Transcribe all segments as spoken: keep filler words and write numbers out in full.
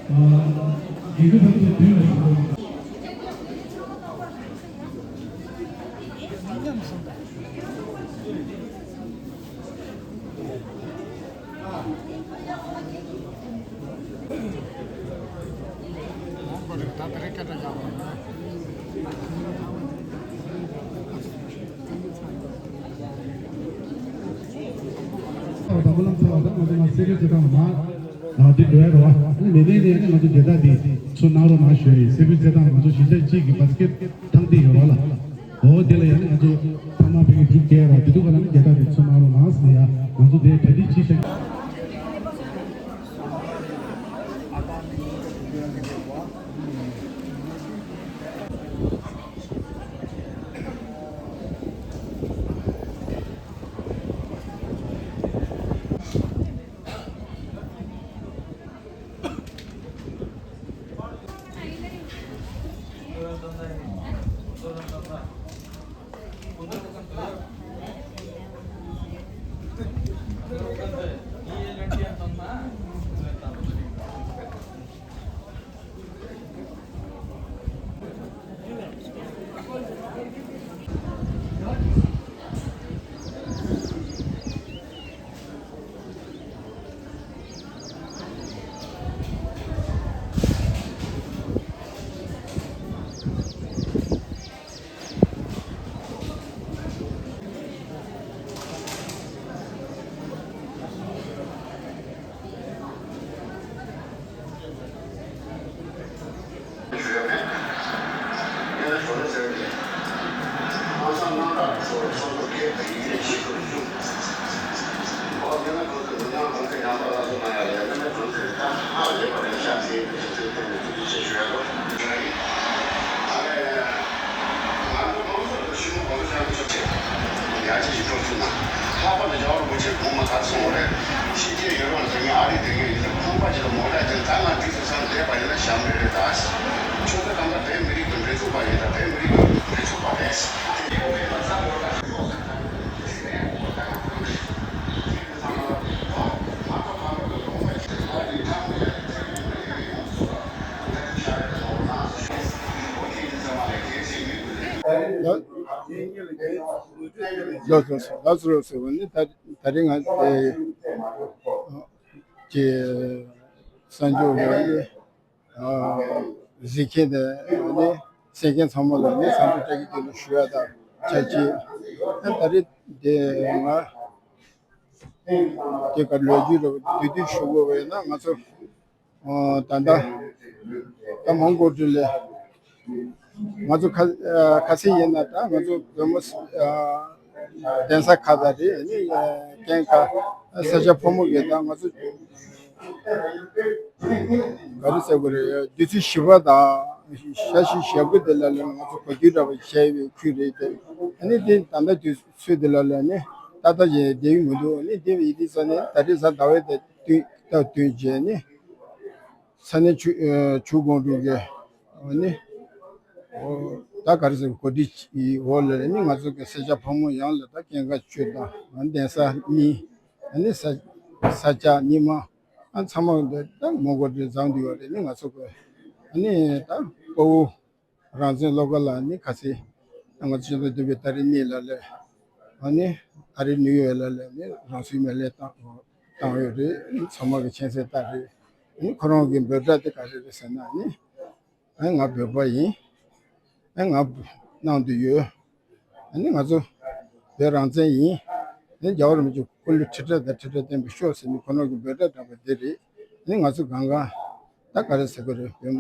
ཡི་གེ་ཐམས་ཅད་དུས་ལ་བཞག་དང་པོ་ལམ་ཚར་བ་དང་ང་ཚོ་ང་སེ་རེ་ཚོ་དང་མ་འདི་འགྲོ་ཡ་རེད་བ། ཨ་ནི་མི་མེད་ནས་ཨ་ནི་ང་ཚོ་རྒྱལ་དར་འདི་ཚུར་གནང་རོགས་གནང་ཞུ་ཡ་ཡིན། སེ་རེ་ཚོ་དང་ང་ཚོ་གཞིས་ཆགས་གཅིག་གི་བ་སི་ཀེ་ཊི་ཐང་འདི་ཡོད་ར་ལ། འོ་དེ་ལ་ཡ་ནི་ང་ཚོ་ཚང་མ་བོད་ཀྱི་འབྲུག་རྒྱལ་ར་དེ་དུས་ག་ལ་ནི་རྒྱལ་དར་དེ་ཚོ་གནང་རོགས་གནང་ཟེར་ཡ། ང་ཚོ་དེ་གྲ་སྒྲིག་བྱེད་བཞག་ཡར་ཅིག་ཞིག་འགྲོ་ཐུབ་ན། ལྷག་པར་དུ་རྒྱལ་བ་རིན་པོ་ཆེ་གོང་མ་ག་རེ་གསུངས་པ་རེད། ཕྱི་རྒྱལ་ཡུ་རོབ་འཛེགས་མཁན་ཨ་རི་འཛེགས་མཁན་ཡིན་ཙང་ཁང་པ་ཅིག་ལ་མོ་ཊ་ཅིག་ད་ང་འགྲིག་སོང་བསམ་བསྡད་པ་ཡིན་ན་ཞྭ་མོ་རེད་ད། ཆུ་ཚོད་སྐར་མ་བོད་མི་རིགས་ཀྱི་མི་ཚུགས་པ་ཡིན་ད་བོད་མི་རིགས་ཀྱི་མི་ཚུགས་པ་རེད། དེ་ཡིན་དགོས་པས་ན་ཚ་བོར་ད་ཤོག་ཟེར་ད་ནི་དེ་ཞིག་རེད་ཁོ་ད་ང་ཚོ་རེད། དེ་ཚང་མ་ལ་ད་ང་ཚོ་ཕ་མ་གི་གོང་མ་ཅིག་ཨ་རི་ཁང་པ་ཡ་རི་འཛེགས་མཁན་མི་རིགས་ཡིན་ཡོང་ཚོ་ལ་ད་དེ་ཤ་རེད་ད་ལོ་ན་ཟེར་ཤོག་ཟེར་ད་ནི་དེ་ཚང་མ་ལ་གལ་སྲིད་མི་དགོས་ལ། ལགས་སོ་ལགས་སོ་ལགས་སོ་ཟེར་བ་ནི་ད་ད་རིང་ང་ཀྱི་གསར་འགྱུར་བ་ནི་གཟིགས་མཁན་དང་ནི་གསན་མཁན་ཚང་མ་ལ་ནི་འཚམས་འདྲི་བཀྲ་ཤིས་བདེ་ལེགས་ཞུ་ཡ་དང་ཆབས་ཅིག་ད་རིང་དེ་ང་དེ་ག་ལོ་རྒྱུས་རུ་བསྡུས་བསྡུས་ཞུ་དགོས་པ་ཡིན་ན་ང་ཚོ། ཨོ་ད་ལྟ་ད་མོན་གྷོ་ཀྲི་ལས་ང་ཚོ་ཁ་ཨ་ཁ་སང་ཡིན་ན་ད་ང་ཚོ་བོད་མི་ཨ་གདན་ས་ཁག་དང་རེད་ནི་རྐྱེན་ཁ་ས་སྐྱ་ཕོ་མོ་གིས་ད་ང་ཚོ་ག་རེ་ཟེར་དགོས་རེད། དུས་ཚོད་བཞི་པ་དང་ཞག་བཞི་ཞག་དགུ་དེ་ལ་ལ་ང་ཚོ་གོ་སྒྱུར་འདྲ་པོ་བྱས་པའི་ཁུལ་རེད་དེ། ཨ་ནི་དེ་ད་ལྟ་དུས་ཚོད་དེ་ལ་ལ་ནི་ཏག་ཏག་བྱས་བསྡད་ཀྱི་མི་འདུག་ཨ་ནི་དེ་བས་ཡིན་དུས་ས་ནས་ད་རེས་གཟའ་ཟླ་བའི་དེ་དུས་སྟབས་བསྟུན་བྱས་ནས། ས་གནས་ཆུ་ཨ་ཆུ་ཀོང་ཀྲུག་གི་ཨ་ནི་ཨོ་ད་ག་རེ་ཟེར་གོ་སྒྲིག་གི་འོག་ལ་ནི་ང་ཚོ་གི་སེར་སྐྱ་ཕོ་མོ་ཡོངས་ལ་ད་སྐྱེངས་ཁ་གཅོད་དང་གདན་ས་གཉིས་ཨ་ནི་ས་ས་སྐྱ་རྙིང་མ་ཨ་ཚང་མ་འདི་ད་མོན་གྷོ་འདི་འཛོམས་བསྡད་ཡོད་རེད། ནི་ང་ཚོ་གི་ཨ་ནི་ད་དཔའ་བོ་རང་བཙན་བློ་དགའ་ལགས་ནི་ཁ་སང་ང་ཚོ་སྤྱི་ཚོགས་བདུན་པའི་ཏ་རིག་གཉིས་ལ་ལས་ཨ་ནི་ཨ་རི་ནིའུ་ཡོག་ལ་ལས་ནི་རང་སྲུང་སྨན་བླའི་བཏང་བཏང་ཡོད་རེད། ཚང་མ་གི་མཁྱེན་གསལ་ལྟར་རེད། ཨ་ནི་ཁོ་རང་གི་འབོད་སྒྲ་དེ་ག་རེ་རེད་ཟེར་ན་ནི་ཨ་ནི་ང་བོད་པ་ཡིན། ཨ་ནི་ང་ནང་དུ་ཡོད། ཨ་ནི་ང་ཚོ་བོད་རང་བཙན་ཡིན། ཨ་ནི་རྒྱལ་བ་རིན་པོ་ཆེ་སྐུ་ལུས་ཁྲི་ཕྲག་དང་ཁྲི་ཕྲག་བརྟན་པར་ཤོག་ཟེར་ནི་ཁོ་རང་གི་འབོད་སྒྲ་བསྒྲགས་པ་དེ་རེད། ཨ་ནི་ང་ཚོ་གང་ག་ད་ག་རེ་ཟེར་དགོས་རེད། བོད་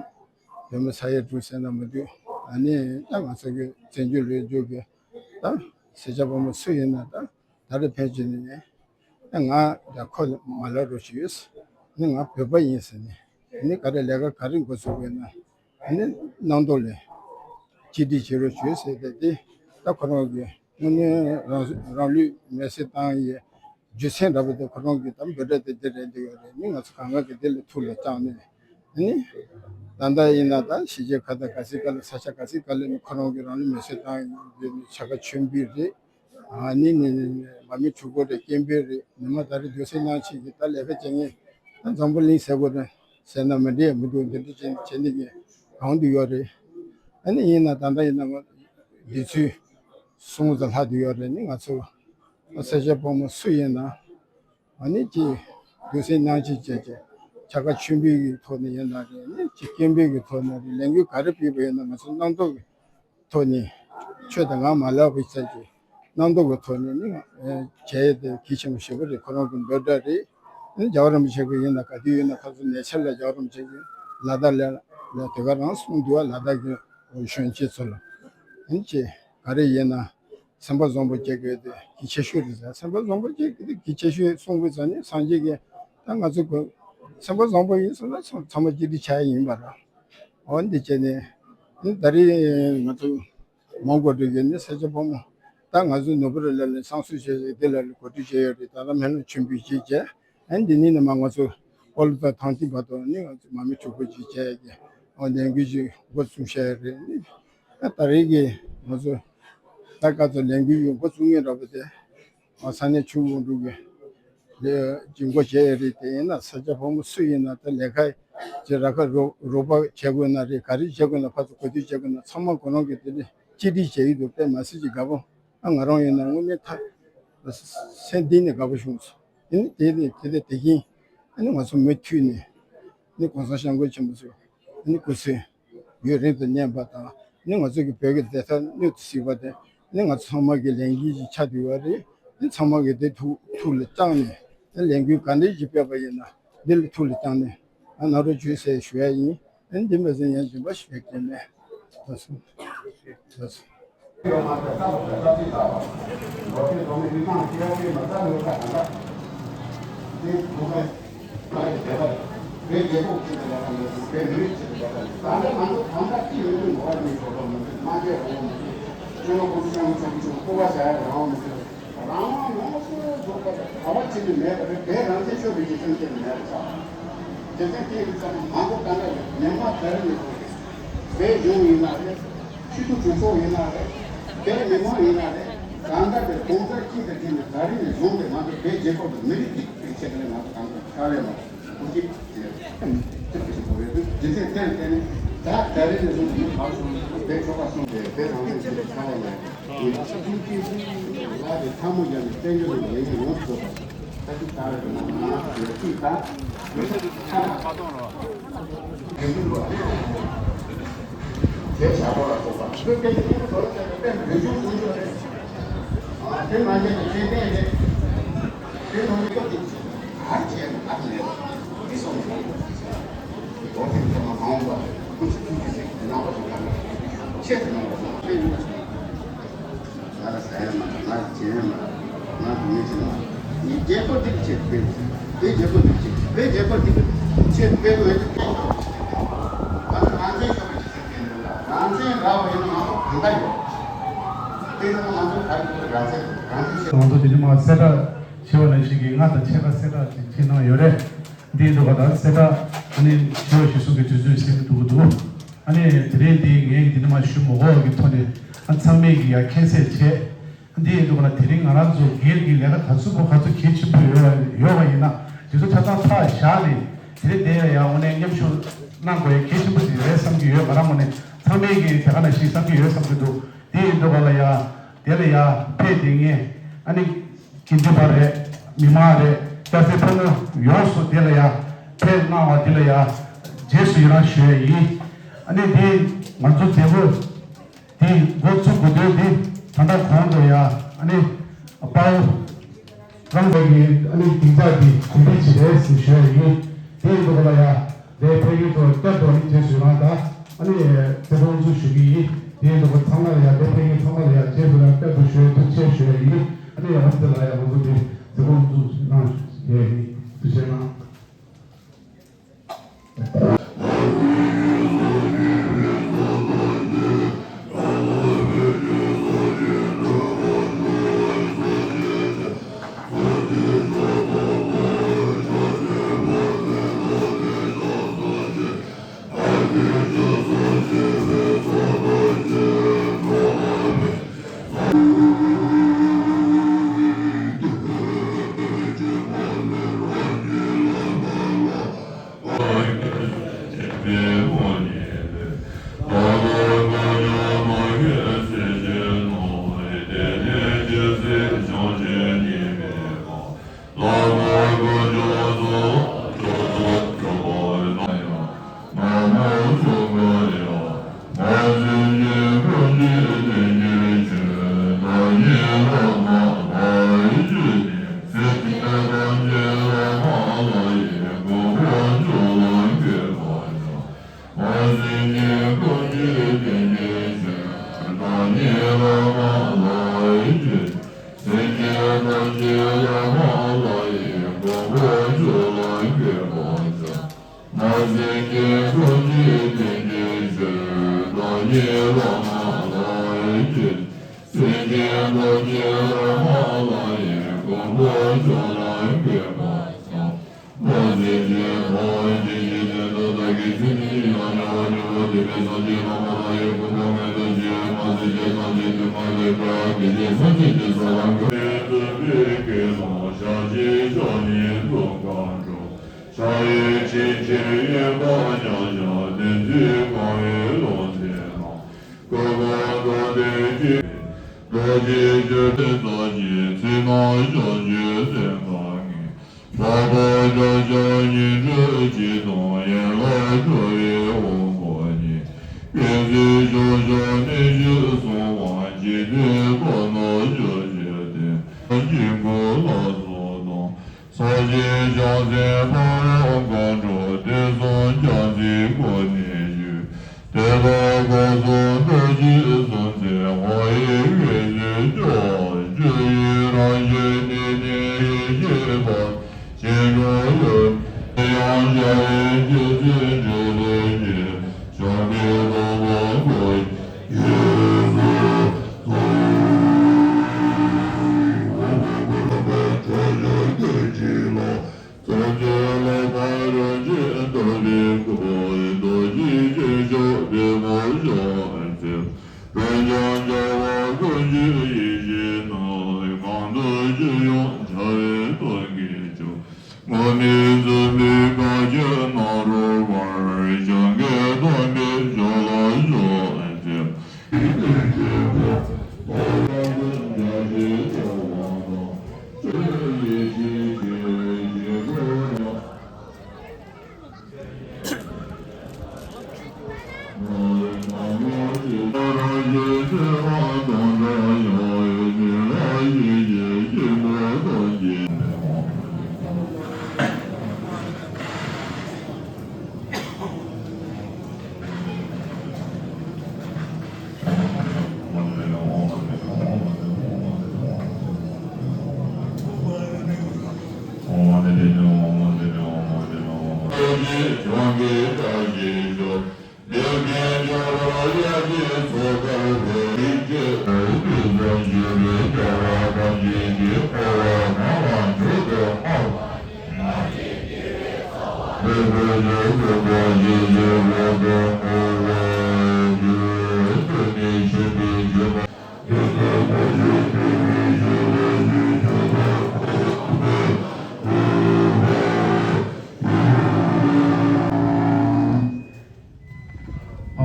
བོད་མི་ས་ཡ་དྲུག་ཟེར་ན་མི་འདུག་ཨ་ནི་ད་ང་ཚོ་གི་བཙན་བྱོལ་ལོ་རྒྱུས་ཀྱི་ད་སེར་སྐྱ་ཕོ་མོ་སུ་ཡིན་ན་ད་ད་རེས་ཕན་ཆད་ནས་ད་ང་ད་ཁོ་མ་ལབ་རོགས་ཞུས། ཨ་ནི་ང་བོད་པ་ཡིན་ཟེར་ནས་ཨ་ནི་ག་རེ་ལས་ཀ་ག་རེ་འགོ་ཚུགས་དགོས་ན་ཨ་ནི་གནང་མདོག་ལས་གཅིག་སྒྲིལ་བྱེད་རོགས་ཞུས་ཟེར་ཏེ་དེ་ད་ཁོ་རང་གི་དངོས་གནས་རང་རང་ལུས་མེར་སྲེག་བཏང་ཡས། རྒྱུ་མཚན་འདྲ་པོ་དེ་ཁོ་རང་གིས་ད་འབོད་སྒྲ་དེ་འདི་རེད་འདི་ཡོད་རེད། ནི་ང་ཚོ་གང་ག་གིས་དེ་ལ་ཐུགས་ལ་བཅངས་ནས་ནི་ད་ལྟ་ཡིན་ན་ད་ཕྱི་རྒྱལ་ཁག་དང་ག་ཚོད་ག་ལ་ས་ཆ་ག་ཚོད་ག་ལ་ནི་ཁོ་རང་གིས་རང་ལུས་མེར་སྲེག་བཏང་ཡོད་ནི་བྱ་དགའ་ཆེན་པོ་རེད། ཨ་ནི་ནི་ནི་ནི་མ་མི་ཕྲུ་གུ་རེད། སྐྱེས་འབུལ་རེད། ནི་མ་ད་རེས་སྡོད་སའི་ནང་ཆེན་གྱི་ད་ལས་ཀ་བྱེད་མཁན་ད་འཛམ་བུ་གླིང་ཟེར་དགོས་རེད། ཟེར་ན་མི་འགྲིག་མི་འདུག་འདི་འདྲ་བྱས་བྱས་ནས་ཀྱི་གང་དུ་ཡོད་རེད། ཨ་ནི་ཡིན་ན་ད་ལྟ་ཡིན་ན་ང་འདི་ཚོའི་གསུང་ཙམ་ལྷག་ཏུ་ཡོད་རེད། ནི་ང་ཚོ་ས་སྐྱ་ཕོ་མོ་སུ་ཡིན་ན་ཨ་ནི་ཀྱི་འདུག་སེ་གནང་ཆེད་བྱས་ཀྱི་བྱ་དགའ་ཆེན་པོའི་གི་ཐོག་ནས་ཡིན་ན་རེད། ནི་ཀྱི་སྐད་འབོད་ཀྱི་ཐོག་ནས་རེད། ལས་འགུལ་ག་རེ་སྤེལ་བ་ཡིན་ན་ང་ཚོ་རྣམ་རྟོག་གི་ཐོག་ནས་ཆོས་དང་ངག་མ་ལབ་པའི་ཚད་ཀྱི་རྣམ་རྟོག་གི་ཐོག་ནས་ནི་ཨེ་བྱས་ཏེ་གལ་ཆེན་པོ་ཞེ་པོ་རེད། ཁོ་རང་གི་འབོད་སྒྲ་རེད། ནི་རྒྱལ་བ་རིན་པོ་ཆེ་གི་ཡིན་ན་ག་དུས་ཡིན་ན་ཁ་སང་ཉེ་ཆར་ལ་རྒྱལ་བ་རིན་པོ་ཆེ་གི་ལ་དྭགས་ལ་ལ་དེ་ག་རང་གསུངས་འདུག་བ། ལ་དྭགས་ཀྱི་གཞོན་སྐྱེས་ཚོ་ལ་ཡིན་གྱི་ག་རེ་ཡིན་ན་སེམས་པ་བཟང་པོ་སྐྱེ་དགོས་དེ་གལ་ཆེ་ཤོས་རེད་ཟེར། སེམས་པ་བཟང་པོ་སྐྱེ་དགོས་དེ་གལ་ཆེ་ཤོས་གསུངས་པའི་ཚེ་ནི་སངས་རྒྱས་ཀྱིས་ད་ང་ཚོ་གི་སེམས་པ་བཟང་པོ་ཡིན་སོང་ན་ཚང་མ་གཅིག་སྒྲིལ་བྱ་ཡ་ཡིན་པ་རེད། འོ་འདི་བྱས་ནས་ནི་ད་རེས་ང་ཚོ་མོན་གྷོ་འགྲོ་གི་ནི་ས་སྐྱ་ཕོ་མོ་ད་ང་ཚོ་ནོར་བུ་རི་ལ་ནས་བསང་གསོལ་བྱས་ཡོད་དེ་ལ་ནི་གོ་སྒྲིག་བྱས་ཡོད་རེད། ད་ལྟ་སྨོན་ལམ་ཆེན་པོ་ཞིག་བྱས། ཨ་འདི་ནི་ནི་མ་ང་ཚོ་སྤོ་ལོ་དང་ཐང་ཐིག་བར་དུ་ནི་ང་ཚོ་མ་མི་ཕྱུག་པོ་ཞིག་བྱས་ཀྱི་འོ་ལས་འགུལ་ཞིག་འགོ་བཙུགས་བྱས་ཡོད་རེད། ནི་ད་རེས་ཀྱི་ང་ཚོ་ད་ག་ཚོད་ལས་འགུལ་ཡོད་འགོ་བཙུགས་ངེས་ར་བ་དེ། ས་གནས་ཆུ་བོ་འབྲུག་གི་ལས་ཀྱི་འགོ་བྱས་ཡོད་རེད། དེ་ཡིན་ན་ས་སྐྱ་ཕོ་མོ་སུ་ཡིན་ན་ད་ལས་ཀ་ཅི་ར་ཁ་རོགས་རོགས་པ་བྱེད་དགོས་ན་རེད། ག་རེ་བྱེད་དགོས་ན་ཕར་ཚུར་གོ་བསྡུར་བྱེད་དགོས་ན་ཚང་མ་ཁོ་རང་གི་དེ་ནས་གཅིག་སྒྲིལ་བྱས་ཡོད་འདུག་དཔེ་མ་སྲིད་ཀྱི་དགའ་པོ། ཨ་ང་རང་ཡིན་ན་དངོས་གནས་ཐ་སེམས་གཏིང་ནས་དགའ་པོ་བྱུང་སོང་། ཡིན་ནའི་དེ་ནས་དེ་ནས་དེ་བཞིན་ཨ་ནི་ང་ཚོ་མུ་མཐུད་ནས་ནི་གོང་ས་སྐྱབས་མགོན་ཆེན་པོ་ཚོ་ནི་སྐུ་ཚེ་ཡུན་རིང་དུ་གནས་པ་དང་ནི་ང་ཚོ་གི་བོད་ཀྱི་བདེན་མཐའ་མྱུར་དུ་གཟིགས་པ་དེ་ནི་ང་ཚོ་ཚང་མ་གི་ལས་འགན་ཞིག་ཆགས་བསྡད་ཡོད་རེད། ནི་ཚང་མ་གི་དེ་ཐུགས་ཐུགས་ལ་བཅངས་ནས་ནི་ལས་འགུལ་ག་འདྲ་ཞིག་སྤེལ་བ་ཡིན་ན་འདི་ལ་ཐུགས་ལ་བཅངས་ནས་ཨ་ནོར་བུ་བྱོས་ཟེར་ཞུ་ཡ་ཡིན། ཨ་ནི་འདི་མ་ཟད་ཡང་སྦྱིན་པ་ཞུ་ཡ་གལ་མེད། ལགས་སོ། ལགས་སོ། རང་དབང་ཡོངས་སུ་རྫོགས་པ་དང་ག་བ་ཅི་ནས་མེད་པ་རེད། དེ་རང་བཙན་ཆོས་ཀྱི་སེམས་ཅན་མེད་པ་ཆགས། དེ་ཚེ་དེའི་རིགས་ཚང་མ་མང་པོ་གཏན་ལ་ཡོད། ཉམས་མ་དར་ནས་བོད་ཀྱི་བོད་གཞུང་ཡིན་ན་རེད། སྤྱི་འཐུས་གྲོས་ཚོགས་ཡིན་ན་རེད། བོད་མི་མང་ཡིན་ན་རེད། གང་ལྟར་དེ་གོང་ས་སྐྱིད་དང་ཁྱིད་ནས་ད་རིང་ནས་བཟུང་སྟེ་ང་ཚོ་བོད་རྒྱལ་ཁབ་ཀྱི་མི་རིགས་གཅིག་པའི་ཆེད་དུ་ང་ཚོ་གང་ལྟར་ཕྱག་ལས་མ་ཐུགས་རྗེ་ཆེ། ཐུགས་རྗེ་ཆེ་གོ་རེད། རྒྱུ་མཚན་དེར་བརྟེན་ནས་ད་ད་རེས་ནས་བཟུང་སྟེ་ངས་ཕར་སོང་ནས་བོད་ཆོལ་ཁ་གསུམ་དེ་བོད་རང་བཙན་ཆེད་དུ་ཕྱག་ལས་གནང་ཡོད། ཐུགས་རྗེ་ཆེ། ལགས་དེ་ཐལ་མོ་སྦྱར་ནས་བཙན་བྱོལ་དུ་ལས་འགུལ་ཡོངས་སུ་རྫོགས་པ་ད་ཅི་ལྟར་ཡོད་ན་ང་ཚོས་ཅིག་ད་ཡོད་ན་ཁ་ན་དེ་འདུག་བ། དེ་བྱ་བ་ལ་སོགས་པ་ཆོས་སྐད་ཆ་ཐུབ་ཐོབ་བྱས་ནས་དཔེ་འདོད་ཆུང་ཆུང་ཆུང་རེད། དེ་མ་བྱས་ན་ཁྱེད་བསྟན་རེད། དེ་མ་བྱས་ན་ཁྱེད་ཀྱིས་ག་བྱས་ན་ང་ལས་མི་སོང་ནས་ལོ་ཐེངས་ཐོག་མ་མ་འོངས་པ་ཁོ་ཚོ་ཐུགས་ཀྱི་ཟིག་དེ་ནང་པ་ཞིག་ག་ལ་ཆེད་དུ་གནང་བ་དང་དཔེ་ཡོད་ང་ལ་ཟ་ཡ་མ་ང་ལ་བྱེད་ཡ་མ་ང་ལ་མི་བྱེད་ན་ངས་རྒྱལ་ཁབ་འདི་གི་ཆེད་དུ་སྤེལ་དགོས། བོད་རྒྱལ་ཁབ་འདི་གི་ཆེད་དུ་སྤེལ་དགོས། བོད་རྒྱལ་ཁབ་འདི་གི་ཆེད་དུ་སྤེལ་དགོས་འོས་འདུན་སྤེལ་དགོས། ང་ཚོ་རང་བཙན་ཤོར་བའི་ཆེད་དུ་སྤེལ་དགོས། རང་བཙན་རག་པ་ཡིན་ན་ང་ཚོ་གང་ག་ཡོད། དཔེར་ན་ང་ཚོ་ག་རེ་རང་བཙན་རང་བཙན་ཞེས། ང་ཚོ་དེ་ནི་མ་གསལ་བསྒྲགས་བྱས་པ་ནང་བཞིན་གྱི་ང་དང་ཆེ་ཁ་གསལ་བསྒྲགས་ཅིག་བྱེད་གནང་ཡོད་རེད། འདིའི་འགྲོ་བ་དང་གསལ་བསྒྲགས་ཨ་ནི་ཞུ་བ་ཞུ་གསུང་གི་དུས་ཚོད་ཟིན་འདུག་འདུག་ཨ་ནི་དེ་རིང་འདི་ངས་འདི་ནི་མ་ཞུ་མ་དགོས་པ་གི་ཐོག་ནས་ཨ་ཚང་མས་ཀྱི་ཡ་མཁྱེན་གསལ་བྱས། འདི་ཡིན་འདུག་ལ་དེ་རིང་ང་རང་ཚོ་སྒེར་གྱི་ལས་ཀ་ག་ཚོད་པོ་ག་ཚོད་གལ་ཆེན་པོ་ཡོད་པ་ཡོད་པ་ཡིན་ན་དེ་ཚོ་ཆ་ཚང་ཕར་བཞག་ནས་དེ་རིང་འདི་ཡ་ཡ་དངོས་གནས་མཉམ་ཞུགས་གནང་དགོས་ཡ་གལ་ཆེན་པོ་ཞིག་རེད་བསམ་གྱི་ཡོད། ང་རང་ངོས་ནས་ཚང་མས་ཀྱི་དེ་ག་ནང་བཞིན་བསམ་གྱི་ཡོད་བསམ་གྱི་འདུག་འདི་ཡིན་འདུག་ལ་ཡ་དེ་ལ་ཡ་ཕེབས་དེ་ངས་ཨ་ནི་དགེ་འདུན་པ་རེད། མི་མང་རེད། སྐྱ་སེར་ཕོ་མོ་ཡོངས་སུ་འདི་ལ་ཡ་ཕེབས་གནང་བ་འདི་ལ་ཡ་རྗེས་སུ་ཡི་རང་ཞུ་ཡ་ཡིན། ཨ་ནི་འདི་ང་ཚོ་མཛད་སྒོ་འདི་འགོ་ཚུགས་དགོས་དོན་འདི་ད་ལྟ་གོང་དུ་ཡ་ཨ་ནི་དཔའ་བོ་རང་གི་ཨ་ནི་སྡིངས་ཆ་འདི་གོམ་སྤེལ་བྱེད་རེད་ཟེར་ཞུ་ཡ་ཡིན། དེ་ཡིན་འདུག་ལ་ཡ་འདིར་ཕེབས་མཁན་ཚོ་བསྐྱར་དུ་ཨ་ནི་རྗེས་སུ་ཡི་རང་དང་ཨ་ནི་མཛད་སྒོ་དབུ་འཛུགས་ཞུ་གི་ཡིན། དེ་ཡིན་འདུག་ཚང་མ་ལ་ཡ་འདིར་ཕེབས་མཁན་ཚང་མ་ལ་ཡ་རྗེས་སུ་ཡི་རང་བསྐྱར་དུ་ཞུ་ཡ་ཐུགས་རྗེ་ཆེ་ཞུ་ཡ་ཡིན། ཨ་ནི་ཡང་ཨ་ནི་དེ་ལ་ཡ་ང་ཚོ་འདི་མཛད་སྒོ་དབུ་འཛུགས་གནང་ཞུ་ཡ་ཡིན། ཐུགས་རྗེ་གནང་།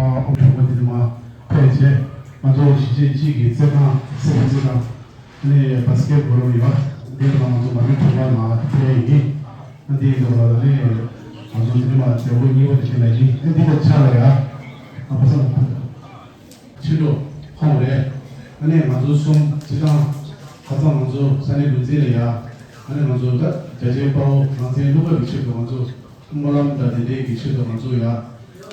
ཨ་ཨོ་གྲོགས་པོ་དེ་ཚོ་མ་ཕེབས་བྱས། ང་ཚོ་གཞིས་བྱེས་གཅིག་གི་རྩེད་ཐང་སེམས་རྩེད་ཐང་ནས་བ་སི་ཀེ་ཊི་བོ་ལི་ཡོད་པ་འདི་ལ་ང་ཚོ་མ་རེད་གྲོགས་པོ་མ་ཕེབས་ཡིན། ཨ་འདི་ཡིན་འདུག་ལ་ནི་ང་ཚོ་འདི་མ་རྩེད་པོ་གཉིས་པ་དེ་ཕེབས་ལ་ཡིན། ཨ་འདི་ལ་ཆ་ལ་ཡ་ཨ་པ་སང་། ཕྱི་དྲོ་ཁོང་རེད། ཨ་ནི་ང་ཚོ་གསུམ་སྤྱི་བཏང་ཁ་སང་ང་ཚོ་ས་གནས་འགོ་འཛིན་ལ་ཡ། ཨ་ནི་ང་ཚོ་ད་རྒྱ་ཆེན་དཔའ་བོ་རང་བཙན་བླུག་པ་གི་ཆེད་དུ་ང་ཚོ་སྨོན་ལམ་དང་དེ་འབྲེལ་གྱི་ཆེད་དུ་ང་ཚོ་ཡ།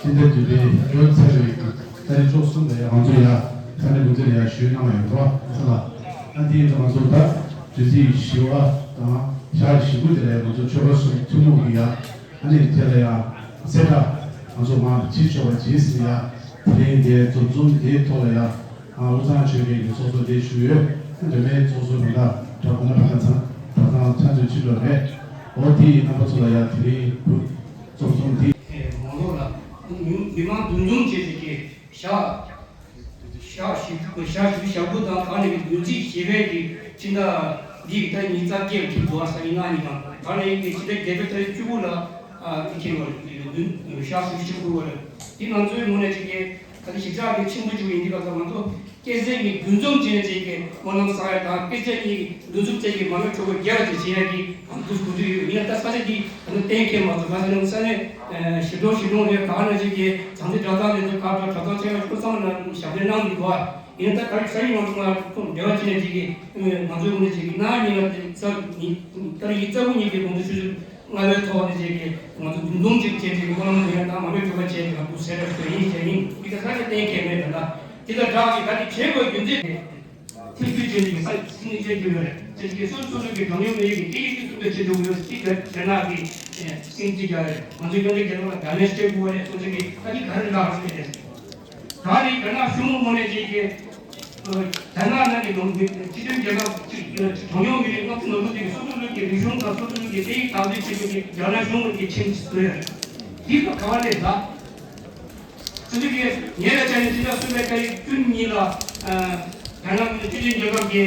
ཅི་འདྲ་ཅི་འདྲའི་ཡོད་ཚར་བའི་ས་གནས་ཕྱོགས་གསུམ་ལ་ཡ་ང་ཚོ་ཡ། ས་གནས་འགོ་འཛིན་ལ་ཡ་ཞུས་གནང་ཡོད་དོ་ས་ལ། ཨ་འདི་ཡིན་ཙང་ང་ཚོ་ད་དུས་ཚིགས་བཞི་པ་དང་ཞག་བཞི་པོ་དེ་ལ་ཡ་ང་ཚོ་ཆོལ་ཁ་གསུམ་ཐུན་མོང་གི་ཡ། ཨ་ནི་དེ་ལ་ཡང་གསལ་བསྒྲགས་ང་ཚོ་མང་བྱེད་ཆོག་པ་བྱེད་ཟིན་ཡ། དེ་རིང་འདིའི་འཛོམས་འཛོམས་འདིའི་ཐོག་ལ་ཡང་དབུས་གཙང་ཆོལ་ཁའི་གི་ཚོགས་གཙོ་འདིར་ཞུགས་ཡོད། འདྲ་མིན་ཚོགས་གཙོ་དང་དྲ་གོང་མ་དྲ་ཚང་དྲ་ཚང་ཆ་ཚོས་ཕྱིན་པ་རེད། འོ་དེ་ཡི་རྣམ་པ་ཚོ་ལ་ཡང་དེ་རིང་འཛོམས་འཛོམས་འདི། མང་ཚོགས་ལ་མི་མང་འདུ་འཛོམས་བྱས་ཏེ་ཀྱི་ཞག་ཞག་བཞི་བཅུ་ཞག་བཞི་བཅུ་ཞག་དགུ་དང་ད་ནས་ཀྱི་བདུན་ཚིགས་བཞི་པའི་གི་ཕྱི་ཟླ་འདིའི་ཟླ་ཉི་ཤུ་རྩ་བརྒྱད་ལ་ཐུག་འགྲོ་བ་སང་ཉིན་གནངས་ཉིན་དང་ད་ནས་ཀྱི་ཕྱི་ཟླ་བརྒྱད་པའི་ཚེས་བཅུ་དགུ་ལ་ ཨ་ཏི་ཁེ་བ་རེད། ཡོད་དུས་ཤག་ཤུགས་ཆེན་པོ་བ་རེད། དེ་ང་ཚོའི་ངོས་ནས་ཅིག་གི་ད་ལྟ་ཞིབ་ཆ་གི་ཆེན་པོ་ཅིག་ཡིན་དུས་ག་ཚོད་ང་ཚོ་སྐད་ཆ་གཉིས་འདུ་འཛོམས་བྱས་ནས་ཅིག་གི་སྨོན་ལམ་བསགས་ཡ་དང་སྐད་ཆ་གཉིས་འདུ་འཛོམས་བྱས་ཀྱི་མ་དངུལ་ཁྲོ་བོ་བརྒྱ་བ་ཅིག་བྱེད་ཡ་གི་ང་ཚོ་གོ་རྒྱུ་ཡོད། ཡིན་ན་ད་ས་ཆ་འདི་ད་ལྟ་གཏན་འཁེལ་མ་སོང་། ག་ཚོད་ནས་ས་གནས་ཞིབ་འགྲོ་ཞིབ་འགྲོ་རེད། ག་ནས་ཅིག་གི་བྱང་རྩེ་གྲྭ་ཚང་རེད། ད་ག་གྲྭ་ཚང་ཆེ་བ་ཁོ་ཚང་ལ་ཞབས་འདེགས་གནང་གི་འདུག་ཨ། ཡིན་ད་ག་རེ་ས་ཡིན་ང་ཚོ་ང་ཁོང་འབྲེལ་བ་བྱས་ནས་ཅིག་གི་ང་ཚོའི་ངོས་ནས་ཅིག་གི་ན་ཉིན་ལ་ས་ཉིན་ད་རེས་ཡིན་རྩ་བོ་ཉིད་ཀྱི་དགོངས་དོན་ཆུ་ཚོད་ལྔ་པའི་ཐོག་ནས་ཅིག་གི་ང་ཚོ་འདུ་འཛོམས་ཅིག་བྱས་ཅིག་སྨོན་ལམ་ཡོད་ན་མ་དངུལ་ཁྲོ་བོ་བྱས་ཅིག་ང་ཚོ་ཟེར་ར་ཞུ་ཡིན་བྱས་ཡིན་འདི་ག་ས་ནས་གཏན་འཁེལ་མེད་ད་ལ་དེ་ལ་བསྒྲགས་ཅིག་ད་དེ་བྱེད་དགོས་རྒྱུ་མཚན་དེ་ཐེངས་རྒྱུ་བྱས་ནས་ས་སྲིད་ནས་བྱེད་རྒྱུ་ཡོད་རེད། ཅིག་གི་སོ་སོ་སོ་གི་གྲངས་ཉུང་མི་རིགས་ཀྱི་སྐད་ཡིག་གི་སྲུང་སྐྱོབ་བྱེད་ཆོག་གི་ཡོད་ཅིག་གི་རྒྱ་ནག་གི་སྲིད་ཇི་རྒྱ་རེད། ང་ཚོའི་ཀྱང་རྒྱ་ནག་ལ་ག་ནས་བྱེད་དགོས་རེད། སོ་སོ་གི་ད་གི་ག་རེ་ལགས་རེད། ད་རེས་རྒྱ་ནག་གཞུང་ངོས་ནས་ཅིག་གི་རྒྱ་ནག་ནང་གི་ནང་གི་སྤྱི་མཐུན་རྒྱལ་ཁབ་ཅིག་གྲངས་ཉུང་མི་རིགས་དམངས་གཙོ་ནང་ཁུལ་དེ་གི་སོ་སོ་སོ་གི་རིག་གཞུང་དང་སོ་སོ་སོ་གི་སྐད་ཡིག་དར་སྤེལ་བྱེད་རྒྱུ་གི་རྒྱ་ནག་གཞུང་ངོས་ཀྱི་ཆིངས་བཟོས་ཡོད། འདི་ཚོ་ག་བ་ལས་ད། སྤྱི་འཐུས་ཀྱིས་ཉེ་བའི་ཆར་ནས་སྤྱི་ཟླ་གསུམ་པའི་ཏ་རིག་བཅུ་གཉིས་ལ་རྒྱ་ནག་གི་སྤྱི་མཐུན་རྒྱལ་ཁབ་ཀྱི་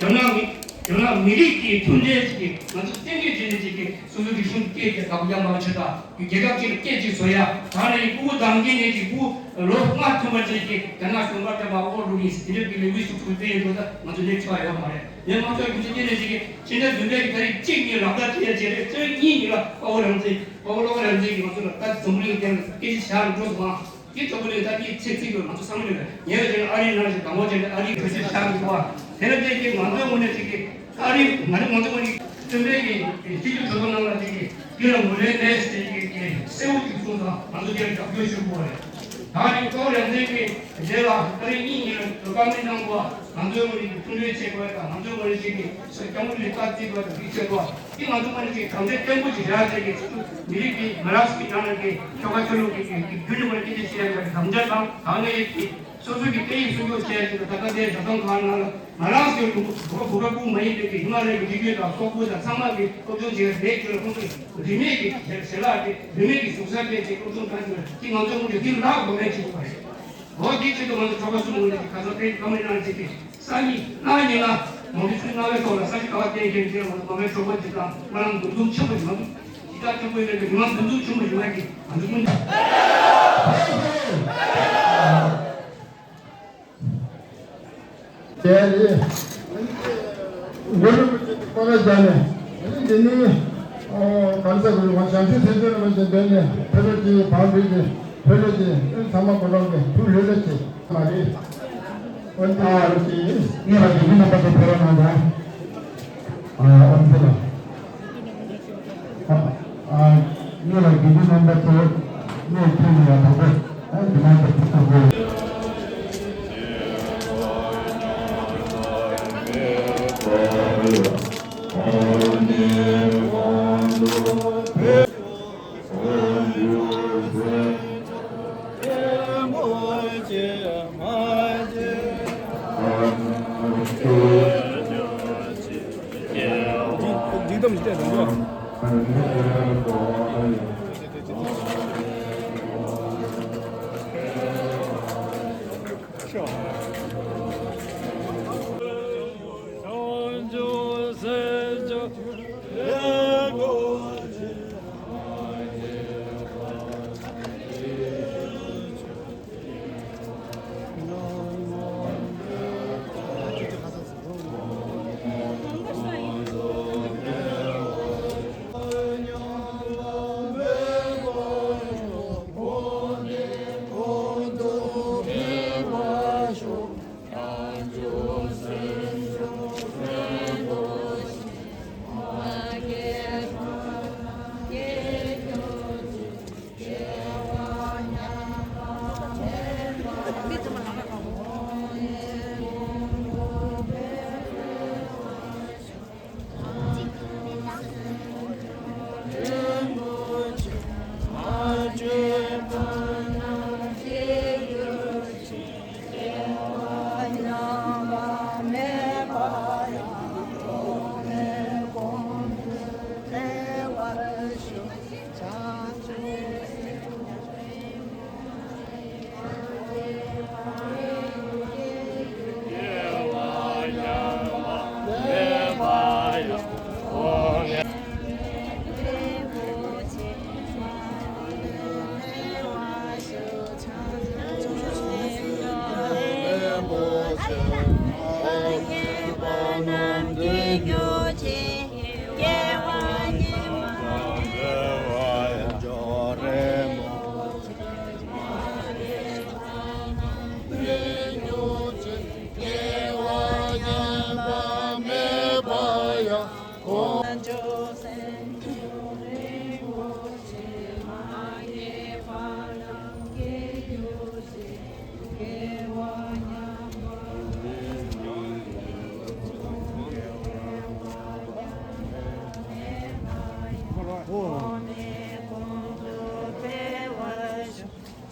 རྒྱ་ནག་མི་རྒྱ་ནག་མི་རིགས་ཀྱི་མཐུན་སྒྲིལ་ཅིག་གི་ང་ཚོ་བཙན་གྱིས་བྱས་ནས་ཅིག་གི་སོ་སོ་རིག་གཞུང་སྐད་ཀྱི་བདག་པོ་རྒྱ་མ་ཆེ་དྲག་རྒྱལ་ཁབ་ཅིག་ལ་སྐད་ཅིག་བཟོ་ཡ། ད་ནི་ཕྲུ་གུ་དང་སྐྱེས་ནས་ཀྱི་ཕྲུ་གུ་ལོ་ལྔ་ཐོན་པ་ཅིག་གི་རྒྱ་ནག་གཞུང་པར་སྐྱབས་པ་ཨོ་རུ་ནིས་དེ་འདྲ་གི་ལས་འགུལ་ཞིག་ཚུགས་ཏེ་ཡོད་འགྲོ་ད་ང་ཚོ་ལས་ཆོག་ཡོད་མ་རེད། ངས་མང་ཚོགས་ཀྱི་སྐྱེས་ནས་ཅིག་གི་ཕྱི་ཟླ་བདུན་པའི་གི་ཏ་རིག་གཅིག་ཉིན་ལག་བསྟར་བྱས་བྱས་རེད། ཚེས་གཉིས་ཉིན་ལ་དཔའ་བོ་རང་བཙན་དཔའ་བོ་བློ་དགའ་རང་བཙན་གྱིས་ང་ཚོ་ལ་ད་འཛམ་བུ་གླིང་སྟེང་ལ་སྐད་ཆ་བཤད་འགྲོ་སོང་ཨ། དེ་གྲོགས་པོ་ལས་ད་དེའི་ཚེ་ཚིག་ཡོད་ང་ཚོ་བསམ་བློ་ཡོད་ཉེ་བའི་ཆར་ཨ་རིའི་ནང་བཞིན་དང་པོ་བྱས་ནས་ཨ་རིའི་གྲོས་ཆོད་བཞག་འདུག་བ། དེ་ལ་བརྟེན་ཏེ་ང་ཚོའི་ངོས་ནས་ཅིག་གི་ཨ་རི་ང་ཚོ་ང་ཚོ་ངོས་ནས་སྟོན་པའི་གི་སྤྱི་འཐུས་གྲོས་ཚོགས་ནང་ལ་ཅིག་གི་དེ་ལ་ངོས་ལེན་མེད་ཟེར་གི་གི་གསལ་བོ་ཅིག་གསུངས་ཙང་ང་ཚོ་དེར་རྒྱབ་སྐྱོར་ཞུ་དགོས་རེད། ད་ནི་ཀོ་རེ་ཚན་གི་རྗེས་ལ་ཨ་རི་གཉིས་གཉིས་ལ་བཀའ་མོལ་གནང་དགོས། ང་ཚོའི་ངོས་ནས་ཀྱི་མཐུན་སྒྲིལ་བྱེད་དགོས་དང་ང་ཚོའི་ངོས་ནས་ཀྱི་སྐྱབས་མགོན་ལ་རྟག་རྩིས་དགོས་དང་རིགས་བྱེད་དགོས། དེ་ང་ཚོ་ངོས་ནས་ཀྱི་དམ་བཅའ་བརྟན་པོ་ཞིག་བཞག་བྱས་ཀྱི་མི་རིགས་ཀྱི་ང་རང་ཚོ་གི་ནང་ལ་ཀྱི་ཆོལ་ཁ་ཆོས་ལུགས་ཀྱི་ཀྱི་རྒྱུན་ནས་ངོས་ནས་ཀྱི་དེ་བྱེད་ཡ་ཀྱི་དམ་བཅའ་དང་ད་ནས་ཀྱི་སོ་སོ་གི་སྐད་ཡིག་སྲུང་སྐྱོབ་བྱེད་ཡ་ཀྱི་ད་ལྟ་དེ་རྒྱ་ཚང་གང་ནང་ལ་ང་རང་ཚོའི་ལུང་བོད་བོད་པ་ཀུན་མ་ཡིན་པའི་ཀྱི་ཧི་མ་ལ་ཡའི་རི་རྒྱུད་དང་སོག་པོ་དང་ཚང་མ་ཀྱི་སློབ་སྦྱོང་བྱེད་ཡ་རེད་ཀྱི་ཁོང་ཚོ་རིས་མེད་ཀྱི་ཞལ་ལག་དེ་རིས་མེད་ཀྱི་གཟུགས་གསར་སྤྲས་ཏེ་སློབ་སྦྱོང་གནང་རྒྱུ་དེ་ང་ཚོའི་ངོས་ནས་དེ་རག་དགོས་མེད་ཅིག་དགོས་རེད། འོ་དེའི་ཆེད་དུ་ང་ཚོ་གྲོགས་པོ་གསུམ་ངོས་ནས་ཁ་སང་དེ་བཀའ་མོལ་གནང་བྱས་ཏེ་སང་ཉིན་གནངས་ཉིན་ལ་མང་པོ་ཚུལ་གནང་བའི་ཐོག་ལ་ས་གཞི་ག་བ་བརྟན་མཁན་དེ་ང་ཚོ་མང་པོའི་གྲོགས་པོ་དེ་དང་སྨོན་ལམ་འདུ་འཛོམས་ཆེན་པོ་ཞིག་ང་ཚོ་ཇི་ལྟར་ཐུབ་པའི་ལས་ཀྱི་ལམ་འདུ་འཛོམས་ཆེན་པོ་ཞིག་ང་གི་ང་ཚོ་ཀུན། དེ་རེད། འགོ་ལུགས་ཀྱི་བཀའ་ལ་སྦྱར་ནས་འདི་ནི་གང་ཟག་གི་ལུང་བ་བྱང་ཆུབ་སེམས་དཔའི་ལམ་གྱི་འདོད་ནས་ཕེབས་པའི་དེའི་བང་བུའི་གི་ཕེབས་ལོ་དེ་ཚང་མ་གོ་རོགས་ཀྱི་ཐུགས་ལྷོད་ལྷོད་བྱེད་མ་རེད། འོན་ཏེ་ཨ་རུ་ཅི་ངེས་པ་དེ་མི་རྣམ་པ་ཚོ་ཕེབས་རོགས་གནང་དང་། ཨ་ཨོ་ཙི་ལ། ཨ་ཨ་ངེད་ལ་དགེ་འདུན་རྣམ་པ་ཚོ་ངས་ཁྱོད་ནས་ཡང་དང་པོ་ཨ་འདི་མ་ཐུབ་ཐུབ་དགོས། འདི་འདི་དམ་ཞིག་བལྟས་དང་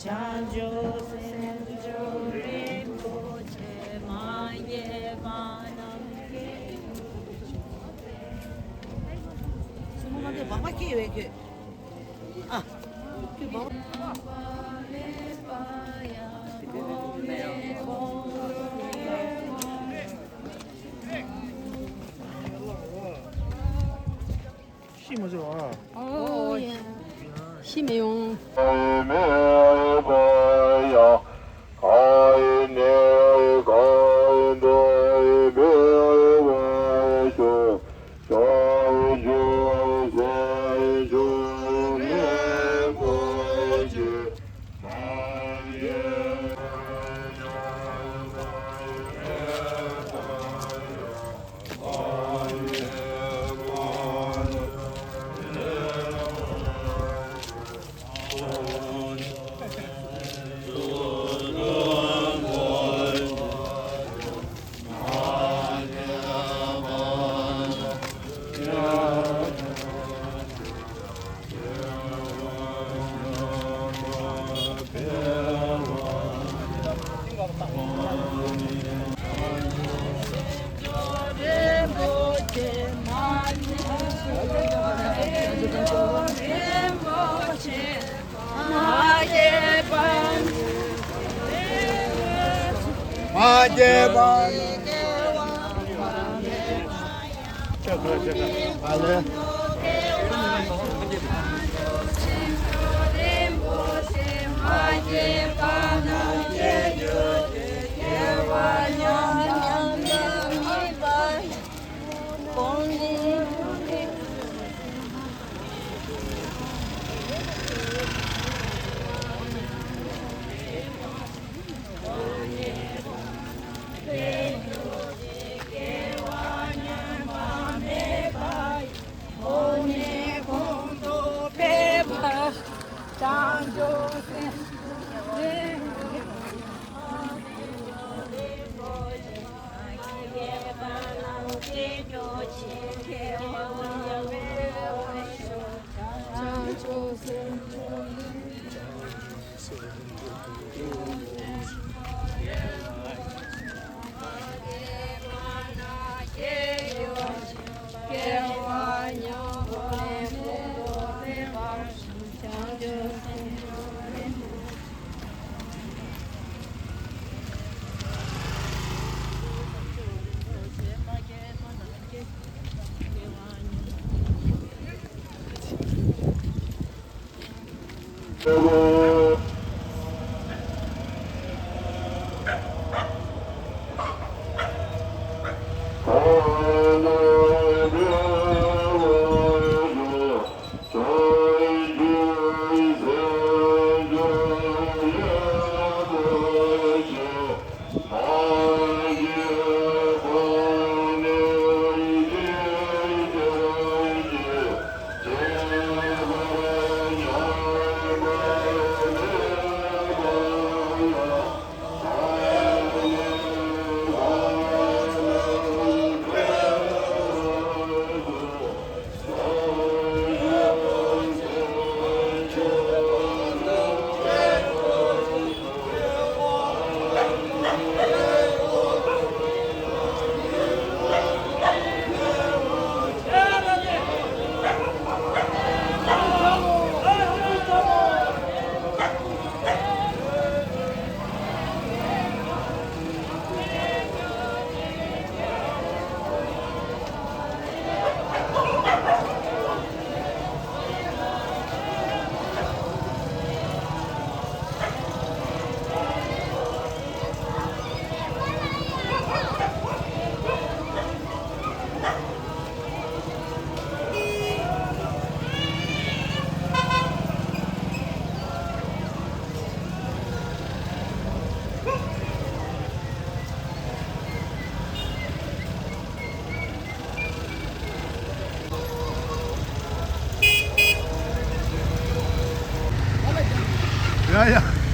བྱང་ཆུབ་སེམས་མཆོག་རིན་པོ་ཆེ་མ་སྐྱེས་པ་རྣམས་སྐྱེ། སུ་མོ་མ་དེ་བག་མ་སྐྱེས་བས་ཁྱོད། ཨ། ཁྱོད་བག་མ། ཤི་མ་ཆོག་ཨ། ཨོ་ཡ། ཤི་མི་ཡོང་། མ་སྐྱེས་པ། ཨ་ལེ། ཡ་ཡ།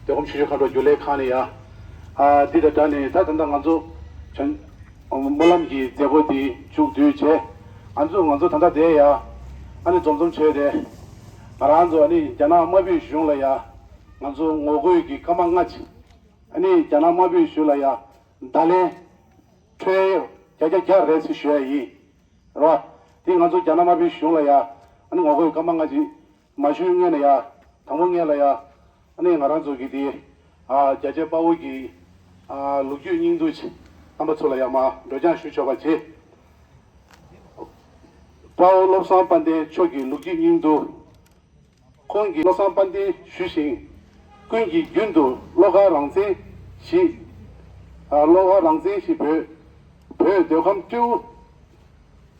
བདེ་སྐོང་ཆུ་ཤུར་མཁའ་འགྲོ་རྒྱུན་ལས་ཁང་ནས་ཡ། ཨ་འདི་དང་སྦྲགས་ནས་ད་ད་ལྟ་ང་ཚོ་བྱོན་སྨོན་ལམ་གྱི་མཛད་སྒོ་འདི་མཇུག་བསྡུས་བྱས། ང་ཚོ་ང་ཚོ་ད་ལྟ་དེ་ཡ། ཨ་ནི་འཛོམས་འཛོམས་བྱས་ཏེ། ང་རང་ཚོ་ཨ་ནི་རྒྱ་ནག་དམར་པོའི་གཞུང་ལ་ཡ། ང་ཚོ་ངོ་རྒོལ་གྱི་སྐར་མ་ལྔ་ཅིག་ཨ་ནི་རྒྱ་ནག་དམར་པོའི་གཞུང་ལ་ཡ། བརྡ་ལན་འཕྲོད་ཡས་བརྒྱ་ཆ་བརྒྱ་རེད་ཟེར་ཞུ་ཡ་ཡིན། རེད་བ། དེ་ང་ཚོ་རྒྱ་ནག་དམར་པོའི་གཞུང་ལ་ཡ། ཨ་ནི་ངོ་རྒོལ་སྐར་མ་ལྔ་ཅིག་མ་ཞུས་སྔོན་ལ་ཡ། དང་པོ་སྔོན་ལ་ཡ། ཨ་ནི་ང་རང་ཚོ་གི་དེ། ཨ་རྒྱ་ཆེ་དཔའ་བོ་གི། ཨ་ལོ་རྒྱུས་སྙིང་བསྡུས་ཅིག་རྣམ་པ་ཚོ་ལ་ཡང་མར་འགྲོ་སྦྱང་ཞུ་ཆོག་པ་བྱེད། དཔའ་བོ་བློ་བཟང་དཔལ་ལྡན་མཆོག་གི་ལོ་རྒྱུས་སྙིང་བསྡུས། ཁོང་གིས་བློ་བཟང་དཔལ་ལྡན་ཞུས་ཤིང་། ཀུན་གྱིས་རྒྱུན་དུ་བློ་དགའ་རང་བཙན་ཞེས། ཨ། བློ་དགའ་རང་བཙན་ཞེས་བོད། བོད་མདོ་ཁམས་སྤྲེའུ།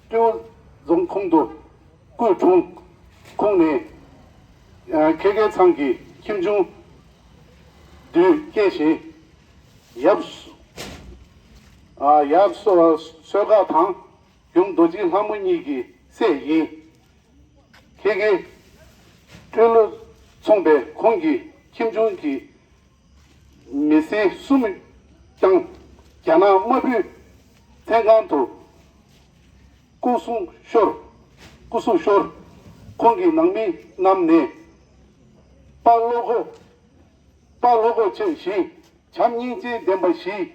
སྤྲེའུ་རྫོང་ཁོངས་དུ་སྐུ་འཁྲུངས། ཁོང་ནི། ཨ། ཁེ་ཀེ་ཚང་གི་ཁྱིམ་ཆུང་དུ་སྐྱེས་ཤིང་། ཡབ། ཨ། ཡབ་སོ། སོས་དགའ་དང་ཡུམ་རྡོ་རྗེ་ལྷ་མོ་གཉིས་ཀྱི་སྲས་ཡིན། ཁེ་ཀེ་སྤྲེལ་ལོ་མཚུངས་པའི་ཁོང་གི་ཁྱིམ་ཆུང་གི་མི་སེར་གསུམ་ཀྱང་རྒྱ་ནག་དམར་པོའི་བཙོན་ཁང་དུ་སྐུ་སྲུང་ཤོར། སྐུ་སྲུང་ཤོར། ཁོང་གི་ནང་མི་རྣམས་ནི་དཔའ་བློ་ཁོག་དཔའ་བློ་ཁོག་ཆེ་ཞིང་བྱམས་སྙིང་རྗེ་ལྡན་པ་ཞིག་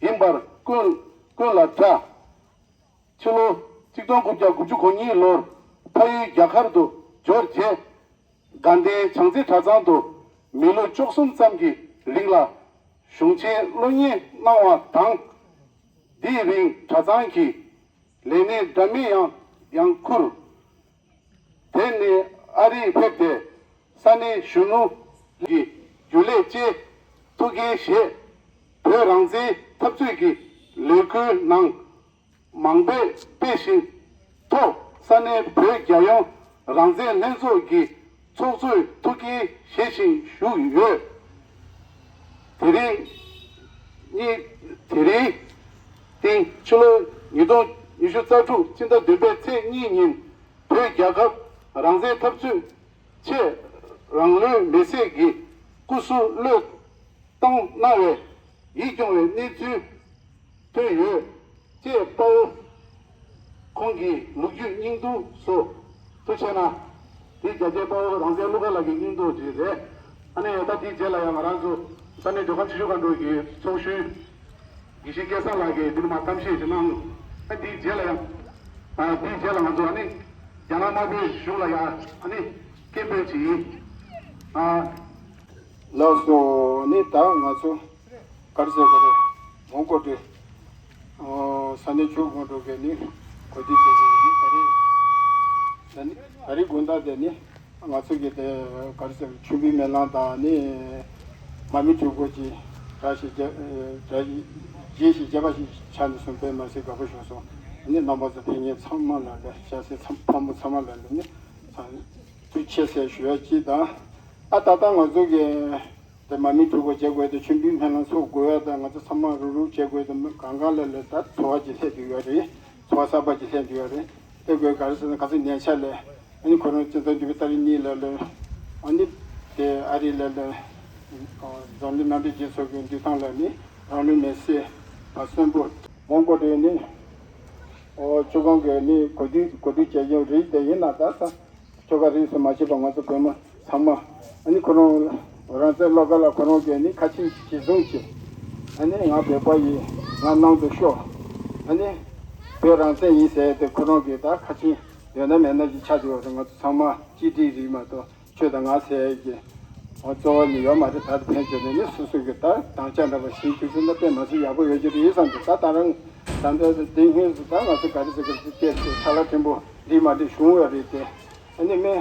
ཡིན་པར་ཀུན། ཀུན་ལ་གྲགས། ཕྱི་ལོ་ཆིག་སྟོང་དགུ་བརྒྱ་དགུ་བཅུ་གོ་གཉིས་ལོར་ཕ་ཡུལ་རྒྱ་གར་དུ་འབྱོར་རྗེས། དགའ་ལྡན་བྱང་རྩེ་གྲྭ་ཚང་དུ་མི་ལོ་བཅུ་གསུམ་ཙམ་གྱི་རིང་ལ་གཞུང་ཆེན་སློབ་གཉེར་གནང་བ་དང་། དེའི་རིང་གྲྭ་ཚང་གི་ལས་སྣེ་འདྲ་མིན་ཡང་ཡང་ཁུར། དེ་ནས་ཨ་རིར་ཕེབས་ཏེ་ས་གནས་གཞོན་ནུ་གི་རྒྱུན་ལས་བཅས་ཐུགས་འགན་བཞེས། བོད་རང་བཙན་འཐབ་རྩོད་ཀྱི་ལས་འགུལ་ནང་མང་པོས་སྤེལ་ཞིང་། ཐོག་ས་གནས་བོད་རྒྱལ་ཡོངས་རང་བཙན་ལྷན་ཚོགས་ཀྱི་ཚོགས་གཙོའི་ཐུགས་འགན་བཞེས་ཤིང་བཞུགས་ཡོད། དེ་རིང་གཉིས། དེ་རིང་སྟེང་ཕྱི་ལོ་ཉིས་སྟོང་ཉི་ཤུ་རྩ་དྲུག་སྤྱི་ཟླ་བདུན་པའི་ཚེས་གཉིས་ཉིན་བོད་རྒྱལ་ཁབ་རང་བཙན་འཐབ་རྩོད་ཆེད་རང་ལུས་མེར་སྲེག་གི་སྐུ་གཟུགས་བློས་གཏོང་གནང་བའི་ཡིད་སྐྱོ་བའི་གནས་ཚུལ་ཐོན་ཡོད། ཅེས་དཔའ་བོ་ཁོང་གི་ལོ་རྒྱུས་སྙིང་བསྡུས་སུ་ཐུགས་ཆེ་ན། དེ་རྒྱལ་གཅེས་དཔའ་བོ་རང་བཙན་བློ་དགའ་ལགས་ཀྱི་སྙིང་བསྡུས་ཅིག་རེད། ཨ་ནི་ད་དེའི་རྗེས་ལ་ཡང་ང་རང་ཚོ་ས་གནས་མདོ་ཁམས་ཆུ་བཞི་སྒང་དྲུག་གི་ཚོགས་གཞོན་དགེ་བཤེས་སྐལ་བཟང་ལགས་ཀྱིས་འདིར་མར་གཏམ་བཤད་ཅིག་གནང་། ཨ། དེའི་རྗེས་ལ་ཡང་། ཨ། དེའི་རྗེས་ལ་ང་ཚོ་ཨ་ནི་རྒྱ་ནག་དམར་པོའི་གཞུང་ལ་ཡང་ཨ་ནི་སྐད་འབོད་ཅིག་ཡིན། ཨ། ལགས་སོ། ནི་ད་ང་ཚོ་ག་རེ་ཟེར་དགོས་རེད། མོན་གྷོ་དེ། ཨོ། ས་གནས་ཆུ་བཞི་སྒང་དྲུག་གི་ནི་གོ་སྒྲིག་བྱེད་ཀྱི་ཡིན། ད་རེས། ད་ནི་ད་རེས་དགོང་དག་དེ་ནི་ང་ཚོ་གི་དེ་ག་རེ་ཟེར། མཆོད་འབུལ་སྨོན་ལམ་དང་ནི་མར་མེ་དྲུག་པ་ཅིག་གྲ་ཞིག་བརྒྱབ། གྲ་ཞིག་རྒྱས་ཤིང་རྒྱས་པ་ཞིག་ཆགས་ནས་སོང་། དཔེ་མ་སྲིད་དགའ་པོ་བྱུང་སོང་། ནི་རྣམ་པ་ཚོ་ཕེབས་མཁན་ཚང་མ་ལ་ལ། ཤ་ཚའི་ཚང་ཕ་མ་ཚང་མ་ལ་ལ་ནི་ཐུགས་རྗེ་ཆེ་ཟེར་ཞུ་ཡ་གཅིག་དང་། ཨ། ད་ལྟ་ང་ཚོ་གི་དེ་མར་མེ་དྲུག་པ་བྱེད་དགོས་དེ། མཆོད་འབུལ་སྨོན་ལམ་ཚོགས་དགོས་ཡ་དང་། ང་ཚོ་ཚང་མ་རུག་རུག་བྱེད་དགོས་དེ། གང་ག་ལ་ལ་ད་ཚོར་བ་ཅིག་སླེབས་བསྡད་ཡོད་རེད། ཚོར་བ་གསར་པ་ཅིག་སླེབས་བསྡད་ཡོད་རེད། དེ་དགོས་ག་རེ་ཟེར་ན། ག་ཚོད་ཉེ་ཆར་ལ་ཨ་ནི་ཁོ་རང་སྤྱི་ཚོགས་འདུས་པའི་ཏ་རིག་གཉིས་ལ་ལ་ཨ་ནི་དེ་ཨ་རི་ལ་ལ་འཛམ་གླིང་མནའ་འབྲེལ་རྒྱལ་ཚོགས་ཀྱི་འདུས་ཐང་ལ་ནི་རང་ལུས་མེར་སྲེག་པ་གསོན་པོ་མོན་གྷོ་དེ་ནི། ཨོ། བཅུ་སྒང་གི་ནི་གོ་སྒྲིག་གོ་སྒྲིག་བྱས་ཀྱང་རེད། དེ་ཡིན་ན་ད་ས་ཁྱོ་ག་རིས་སུ་མ་ཆད་པ་ང་ཚོ་བོད་མི་ཚང་མ། ཨ་ནི་ཁོ་རང་རང་བཙན་བློ་དགའ་ལགས་ཁོ་རང་གིས་ནི་ཁ་ཆེམས་གཞི་བཟུང་བྱས། ཨ་ནི་ང་བོད་པ་ཡིན། ང་ནང་དུ་ཤོག་ཨ་ནི་བོད་རང་བཙན་ཡིན་ཟེར་ཏེ་ཁོ་རང་གིས་ད་ཁ་ཆེམས་ཡོད་ན་མེད་ན་ཞིག་ཆགས་བསྡད་པ་རེད། ང་ཚོ་ཚང་མ་གཅིག་སྒྲིལ་རེད་མ་གཏོགས། ཁྱོད་དང་ང་ཟེར་གྱི་གཙོ་བོ་ནི་ཡོད་མ་རེད། ད་ཕན་ཆད་ནས་ནི་སོ་སོ་གི་ད་དམ་བཅའ་འདྲ་པོ་ཞིག་བྱུང་ཟིན་ན་དཔེ་མ་སྲིད་ཡག་པོ་ཡོད་ཀྱི་རེད་བསམ་གྱི། ད་ད་རང་ད་ལྟ་དེ་སྔོན་སུ་ད་ང་ཚོ་ག་རེ་ཟེར་གི་རེད། སྐད་ཆ་ལ་ཕྲན་བུ་འདི་མ་འདྲ་བྱུང་བ་རེད་དེ། ཨ་ནི་མེ་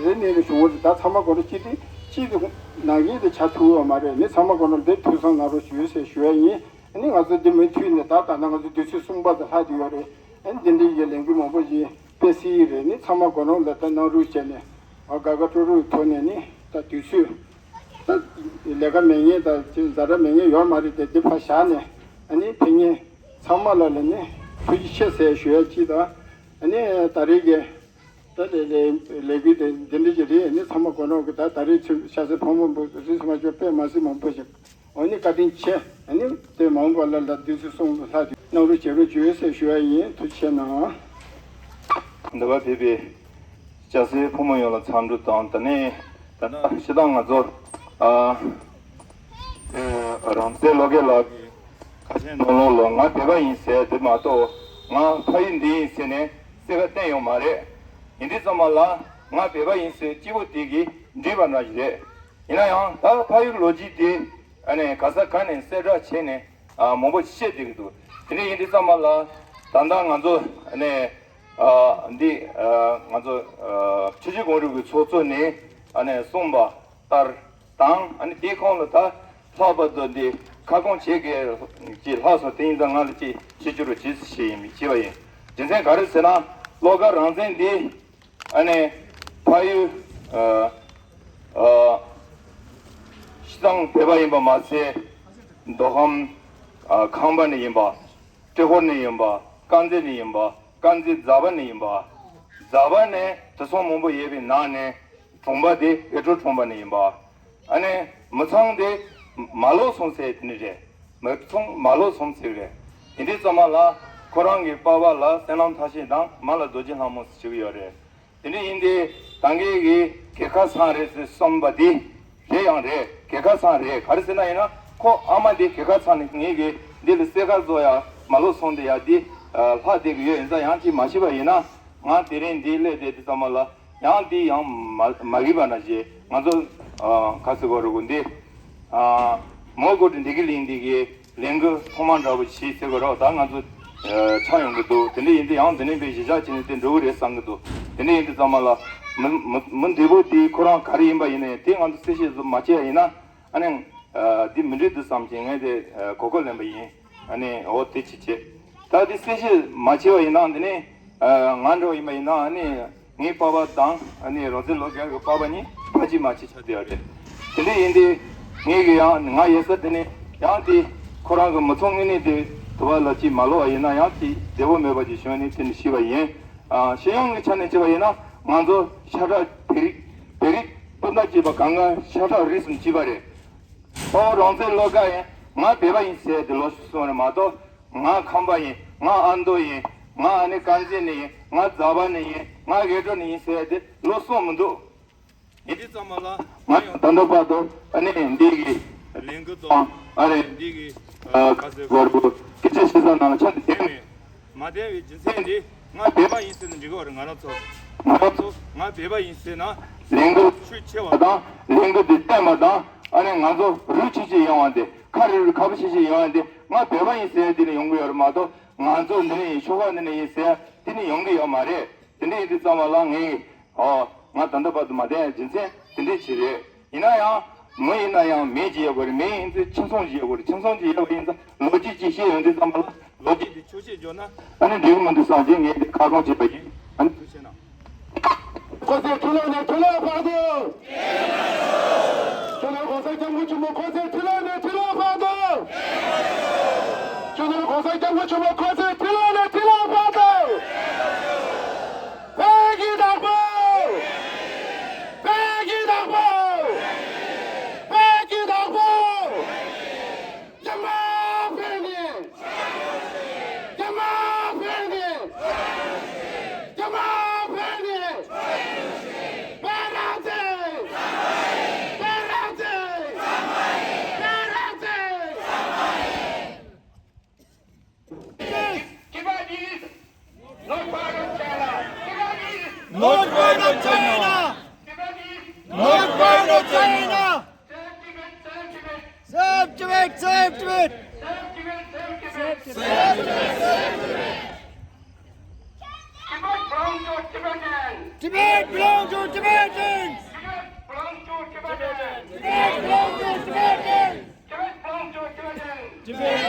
རེ་ནས་རེ་བྱུང་བ་རེད། ད་ཚང་མ་གོ་ན་གཅིག་སྒྲིལ་གཅིག་ཏུ་ནང་བཞིན་དུ་བྱ་ཐུབ་པ་མ་རེད། ནི་ཚང་མ་གོ་ན་འདི་ཐུགས་བསམ་གནང་རོགས་ཞུ་ཟེར་ཞུ་ཡ་ཡིན། ཨ་ནི་ང་ཚོ་འདི་མུ་མཐུད་ནས་ད་ད་ལྟ་ང་ཚོ་དུས་ཚོད་གསུམ་པ་དུ་ལྷག་བསྡད་ཡོད་རེད། ཨ་ནི་འདི་འདྲའི་ཡི་ལས་འགུལ་མང་པོ་ཞིག་སྤེལ་སྲིད་རེད། ནི་ཚང་མ་དགོས་རང་ལ་ད་གནང་རོགས་བྱས་ནས། ཨ། དགའ་དགའ་སྤྲོ་སྤྲོའི་ཐོག་ནས་ནི་ད་དུས་ཚོད་ད་ལས་ཀ་མེད་མཁན་དང་ཅིག་ཛ་དྲག་མེད་མཁན་ཡོད་མ་རེད་དེ། འདི་ཕར་བཞག་ནས་ཨ་ནི་ཕེབས་མཁན་ཚང་མ་ལ་ལ་ནི་ཐུགས་རྗེ་ཆེ་ཟེར་ཞུ་ཡ་གཅིག་དང་། ཨ་ནི་ད་རེས་ཀྱི་ད་ལས་ལས་ལས་འགུལ་དེ་འདི་འདྲ་ཅིག་རེད། ཨ་ནི་ཚང་མ་དགོས་རང་གི་ད་ད་རེས་ཚུན་ཤ་ཚའི་ཕོ་མོ་འབུ་རིས་མ་ཆོད་དཔེ་མ་སྲིད་མང་པོ་ཞིག་ཨ་ནི་བཀའ་དྲིན་ཆེ། ཨ་ནི་དེ་མ་འོངས་པ་ལ་ལ་དུས་ཚོད་སོང་ལྷག་དུས་གནང་རོགས་བྱེད་རོགས་བྱོས་ཟེར་ཞུ་ཡ་ཡིན། ཐུགས་རྗེ་ཆེ་གནང་། འདི་བ་ཕེབས་པའི་སྐྱ་སེར་ཕོ་མོ་ཡོངས་ལ་འཚམས་འདྲི་དང་། དེ་ནས་ད་ལྟ་སྤྱིར་བཏང་ང་ཚོར་ཨ་ཨ་རང་བཙན་བློ་དགའ་ལགས་ཀྱི་ཁ་ཆེམས་ནང་ལོགས་ལ་ང་བོད་པ་ཡིན་ཟེར་དེ་མ་གཏོགས། ང་ཕ་ཡུལ་འདི་ཡིན་ཟེར་ནས་གསལ་ཁ་བསྟན་ཡོད་མ་རེད། ཡིན་དུས་ཙམ་པ་ལ་ང་བོད་པ་ཡིན་ཟེར་སྐྱིད་པོ་དེ་གིས་འགྲིག་པ་འདྲ་ཞིག་རེད། ཡིན་ན་ཡང་ད་ཕ་ཡུལ་ལོ་རྒྱུས་དེ་ཨ་ནི་ག་ས་ག་ནས་གསལ་བསྒྲགས་བྱས་ནས་ཨ་མང་པོ་བཤད་བསྡད་ཀྱི་འདུག་དེ་འདྲ་ཡིན་དུས་ཙམ་པ་ལ་ད་ལྟ་ང་ཚོ་ཨ་ནི་ཨ་འདི་ཨ་ང་ཚོ་ཨ་ཆུ་བཞི་སྒང་དྲུག་གི་ཚོགས་གཙོ་ནས་ཨ་ནི་གསུངས་པ་ལྟར་དང་ཨ་ནི་དེའི་ཁོངས་ལ་ད་ལྷག་པར་དུ་འདི་ཁ་སྐོང་བྱེད་དགོས་ཀྱི་ལྷག་སོང་། དེ་ཡིན་ཙང་ང་ལ་ཅིག་ཤེས་རྒྱུ་རུ་བྱེད་ཟེར་ཞེས་ཡིན་བྱས་པ་ཡིན། རྒྱུ་མཚན་ག་རེ་ཟེར་ན་བློ་དགའ་རང་བཙན་འདི་ཨ་ནི་ཕ་ཡུལ་ཨ་ཨ་སྤྱིར་བཏང་བོད་པ་ཡིན་པ་མ་ཟད་མདོ་ཁམས་ཨ་ཁམས་པ་ནས་ཡིན་པ། ཏྲེ་ཧོར་ནས་ཡིན་པ། དཀར་མཛེས་ནས་ཡིན་པ། དཀར་མཛེས་རྫ་བ་ནས་ཡིན་པ། རྫ་བ་ནས་དེ་སོང་མང་པོ་ཡོད་པའི་ནང་ནས་གྲོང་པ་དེ་བོད་ཕྲུག་གྲོང་པ་ནས་ཡིན་པ། ཨ་ནི་མི་ཚང་དེ་མ་ལོག་སོང་ཟེར་དེ་ནི་རེད། མི་ཚང་མ་ལོག་སོང་ཟེར་རེད། དེ་འདྲའི་ཙམ་པ་ལ་ཁོ་རང་གི་པ་ཕ་ལ་སེམས་ལམ་ཐབས་ཤེས་དང་མ་ལ་རྡོ་རྗེ་ལྷ་མོ་ཟེར་གྱི་ཡོད་རེད། དེ་འདྲ་ཡིན་ཏེ་ད་ངེད་ཀྱི་རྒྱལ་ཁ་ཚང་རེད་ཟེར་བསམ་པ་དེ་རེད་ཡང་རེད། རྒྱལ་ཁ་ཚང་རེད། ག་རེ་ཟེར་ན་ཡིན་ན་ཁོ་ཨ་མ་དེ་རྒྱལ་ཁ་ཚང་ནས་ངེད་ཀྱི་འདི་ལ་སེ་ཁ་བཟོ་ཡ་མ་ལོག་སོང་དེ་ཡ་དེ་ལྷག་བསྡད་ཀྱི་ཡོད། ཡིན་ཙང་ཡང་ཅིག་མ་ཤེས་པ་ཡིན་ན་ང་དེ་རིང་འདི་སླེབས་དེ་དེ་ཚང་མ་ལ་ཡང་དེ་ཡང་མ་མ་གི་པ་ན་ཞེས་ང་ཚོ་ག་ཟེར་གོ་རུ་གོ་འདི་མོ་གོ་དྲི་འདི་གི་ལིང་འདི་གི་ལས་འགུལ་ཐོག་མ་འདྲ་པོ་ཞིག་ཟེར་དགོས་རེད། ད་ང་ཚོ་ཆགས་ཡོང་གི་འདུག་དེ་འདྲ་ཡིན་དུས་ཡང་འདི་ནས་དཔེ་གཞིས་ཆགས་ཅིག་ནས་དེ་འགྲོ་གི་རེད་བསམ་གི་འདུག་དེ་འདྲ་ཡིན་དུས་ཚང་མ་ལ་མི་མི་མི་འདི་པོ་དེ་ཁོ་རང་ག་རེ་ཡིན་པ་ཡིན་ནའི་དེ་ང་ཚོ་གསལ་བཤད་བཟོ་མ་བྱས་ཡིན་ན་ཨ་ནི་འདི་མི་འགྲིག་འདུག་བསམ་གྱིན་ངས་དེ་གོ་སྐབས་ལེན་པ་ཡིན། ཨ་ནི་འོ་དེ་ཅི་བྱེད། ད་དེ་གསལ་བཤད་མ་བྱས་པ་ཡིན་ན་འདི་ནས་ང་འདྲ་བ་ཡིན་པ་ཡིན་ན་ཨ་ནི། ངའི་པ་ཕ་དང་ཨ་ནི་རང་བཙན་ལོ་རྒྱལ་གྱི་པ་ཕ་གཉིས་ཕ་གཅིག་མ་གཅིག་ཆགས་བསྡད་ཡོད་རེད། དེ་འདྲ་ཡིན་དུས་ངེད་ཀྱི་ཡང་ང་ཡོད་ས་དེ་ནས་ཡང་དེ་ཁོ་རང་གི་མི་ཚང་དངོས་གནས་དེ་དུ་བ་ལ་གཅིག་མ་ལོག་པ་ཡིན་ན་ཡང་དེ་བདེ་བོ་མེད་པ་ཅིག་བྱུང་ནས་དེ་ནས་ཤི་བ་ཡིན། ཨ་སྤྱི་ཡོངས་ཀྱི་ཆ་ནས་བྱས་པ་ཡིན་ན་ང་ཚོ་ཤ་ཁྲག་བོད་རིགས་བོད་རིགས་སྤུན་ཟླ་གཅིག་པ་གང་ག་ཤ་ཁྲག་རིས་སུ་གཅིག་པ་རེད། ཨོ་རང་བཙན་ལོ་དགའ་ཡིན། ང་བོད་པ་ཡིན་ཟེར་དེ་ལོ་གསུངས་རེད་མ་གཏོགས། ང་ཁམས་པ་ཡིན། ང་ཨ་མདོ་ཡིན། ང་ཨ་ནི་དཀར་མཛེས་ནས་ཡིན། ང་རྫ་བ་ནས་ཡིན། ང་སྒལ་འགྲོ་ནས་ཡིན་ཟེར་དེ་ལོ་གསུངས་མི་འདུག་ཡིན་དུས་ཙམ་པ་ལ་ང་ཡང་ད་ལྟ་བར་དུ་ཨ་ནི་འདི་གི་ལས་འགུལ་དང་ཨ་རེ་འདི་གི་ཨ་ག་ཟེར་དགོས་རེད། སྐད་ཆ་བཤད་ས་ནང་ཆ་ནས་བསྡད་མེད། མ་བསྡད་པའི་རྒྱུ་མཚན་འདི་ང་བོད་པ་ཡིན་ཟེར་ན་འགྲིག་གི་རེད། ང་རང་ཚོ་ང་རང་ཚོ་ང་བོད་པ་ཡིན་ཟེར་ན་ལས་འགུལ་ཤུགས་ཆེ་བ་དང་ལས་འགུལ་འདི་བསྟན་པ་དང་ཨ་ནི་ང་ཚོ་རུ་ཆེ་ཆེ་ཡོང་བ་འདི་ཁ་རི་རུ་ཁ་བ་ཆེ་ཆེ་ཡོང་བ་འདི་ང་བོད་པ་ཡིན་ཟེར་འདི་ནས་ཡོང་གི་ཡོད་རེད་མ་གཏོགས་ང་ཚོ་འདི་ནས་ཡིན་ཤོག་ཁ་འདི་ནས་ཡིན་ཟེར་འདི་ནས་ཡོང་གི་ཡོད་མ་རེད། དེ་འདྲ་ཡིན་དུས་ཙམ་པ་ལ་ངས་ཨོ་ང་ད་ལྟ་བར་དུ་མ་བསྡད་རྒྱུ་མཚན་དེ་འདྲ་ཅིག་རེད། ཡིན་ན་ཡང་མི་ཡིན་ན་ཡང་མི་ཅིག་ཡོད་དགོས་རེད། མི་ཡིན་ཚེ་ཁྱིམ་ཚང་ཅིག་ཡོད་དགོས་རེད། ཁྱིམ་ཚང་ཅིག་ཡོད་པ་ཡིན་ཙང་ལོ་རྒྱུས་ཅིག་ཤེས་ཡོང་དུས་ཙམ་པ་ལ་ལོ་རྒྱུས་དེ་ཆོག་ཤེས་འཇོག་ན་ཨ་ནི་འགྲིག་གི་མི་འདུག་བསམ་གྱིན་ངས་དེ་ཁ་སྐོང་བྱས་པ་ཡིན། ཨ་ནི་ཐུགས་རྗེ་གནང་། ཁོ་ཚོའི་ཁྲི་ལོ་ནས་ཁྲི་ལོ་བར་དུ། སྤྱི་ནོར་གོང་ས་སྐྱབས་མགོན་ཆེན་པོ་ཁོ་ཚོའི་ཁྲི་ལོ་ནས་ཁྲི་ལོ་བར་དུ། སྤྱི་ནོར་གོང་ས་སྐྱབས་མགོན་ཆེན་པོ་ཁོ་ཚོའི་ཁྲི་ལོ་ནས་ཁྲི་ལོ་བར་དུ། བོད་ཀྱི་བདག་པོ། བོད་ཀྱི་བདག་པོ། བོད་ཀྱི་བདག་པོ། རྒྱ་དམར་ཕེབས་ནས། རྒྱ་དམར་ཕེབས་ནས། རྒྱ་དམར་ཕེབས་ནས། བོད་རང་བཙན། བོད་རང་བཙན། བོད་རང་བཙན། Tibet is not part of China. Tibet is not part of China. Tibet is not part of China. Save Tibet, save Tibet. Save Tibet, save Tibet. Save Tibet, save Tibet. Tibet belongs to Tibetans. Tibet belongs to Tibetans. Tibet belongs to Tibetans. Tibet belongs to Tibetans. Tibet belongs to Tibetans. Tibet